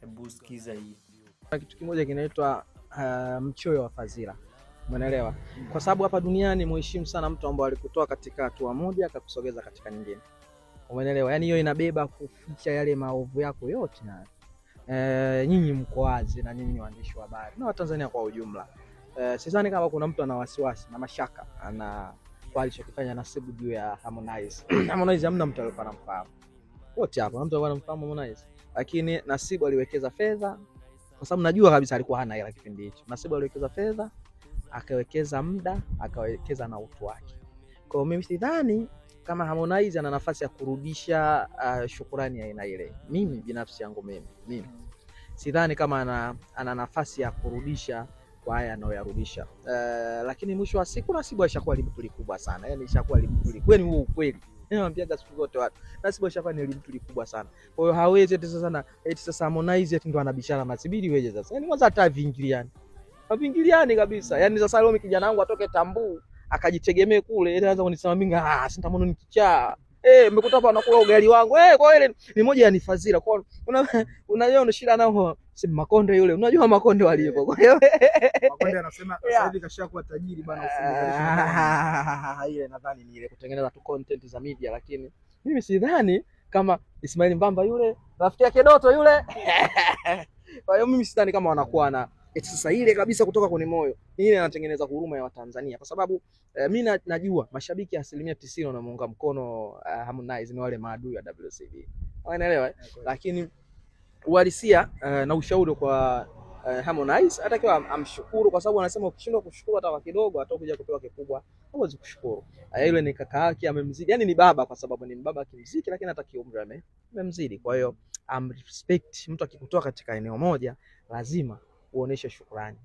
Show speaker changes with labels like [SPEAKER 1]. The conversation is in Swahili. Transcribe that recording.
[SPEAKER 1] Hebu sikiza hii.
[SPEAKER 2] Kitu kimoja kinaitwa mchoyo wa fadhila. Umeelewa? Kwa sababu hapa duniani muheshimu sana mtu ambaye alikutoa katika hatua moja akakusogeza katika nyingine. Umeelewa? Yaani hiyo inabeba kuficha yale maovu yako yote hayo. Nyinyi mko wazi na nyinyi waandishi wa habari na Watanzania kwa ujumla. Sidhani kama kuna mtu ana wasiwasi na mashaka ana kwa alichokifanya Nasibu juu ya Harmonize. Harmonize hamna mtu alikuwa anamfahamu. Wote hapa mtu alikuwa anamfahamu Harmonize. Lakini Nasibu aliwekeza fedha kwa sababu najua kabisa alikuwa hana hela kipindi hicho. Nasibu aliwekeza fedha, akawekeza muda, akawekeza na utu wake. Kwa hiyo mimi sidhani kama Harmonize ana nafasi ya kurudisha shukurani ya aina ile. Mimi binafsi yangu mimi sidhani kama ana nafasi ya kurudisha kwa haya anayoyarudisha. Lakini mwisho wa siku Nasibu alishakuwa limtu likubwa sana. Yaani ishakuwa limtu likubwa. Yaani huo ukweli. Naambiaga siku zote watu. Nasibu alishakuwa ni limtu likubwa sana. Kwa hiyo hawezi eti sasa na eti sasa Harmonize eti ndo anabishana na Nasibu ili weje sasa. Yaani kwanza hata viingiliani. Haviingiliani kabisa. Yaani sasa leo kijana wangu atoke Tambuu akajitegemee kule, eti anaanza kunisema mimi ah, sintamono ni kichaa. Eh, mmekuta hapa anakula ugali wangu. Eh, kwa ile ni moja ya nifadhila. Kwa unajua una shida nao si Makonde yule. Unajua Makonde walivyo. Kwa hiyo
[SPEAKER 3] Makonde anasema sasa hivi kashakuwa tajiri bana, usimlinganishe.
[SPEAKER 2] Ile nadhani ni ile kutengeneza tu content za media, lakini mimi sidhani kama Ismail Mbamba yule rafiki yake Doto yule. Kwa hiyo mimi sidhani kama wanakuwa na eti sasa ile kabisa kutoka kwenye moyo. Ile anatengeneza huruma ya Watanzania kwa sababu mimi najua mashabiki 90% wanamuunga mkono Harmonize ni wale maadui wa WCB. Unaelewa eh? Lakini uhalisia na ushauri kwa Harmonize atakiwa amshukuru kwa sababu anasema ukishindwa kushukuru hata kwa kidogo atakuja kupewa kikubwa. Huwezi kushukuru. Yule ni kaka yake amemzidi. Yaani ni baba kwa sababu ni baba kimziki, lakini hata kiumri amemzidi. Kwa hiyo respect, mtu akikutoa katika eneo moja lazima uoneshe shukrani.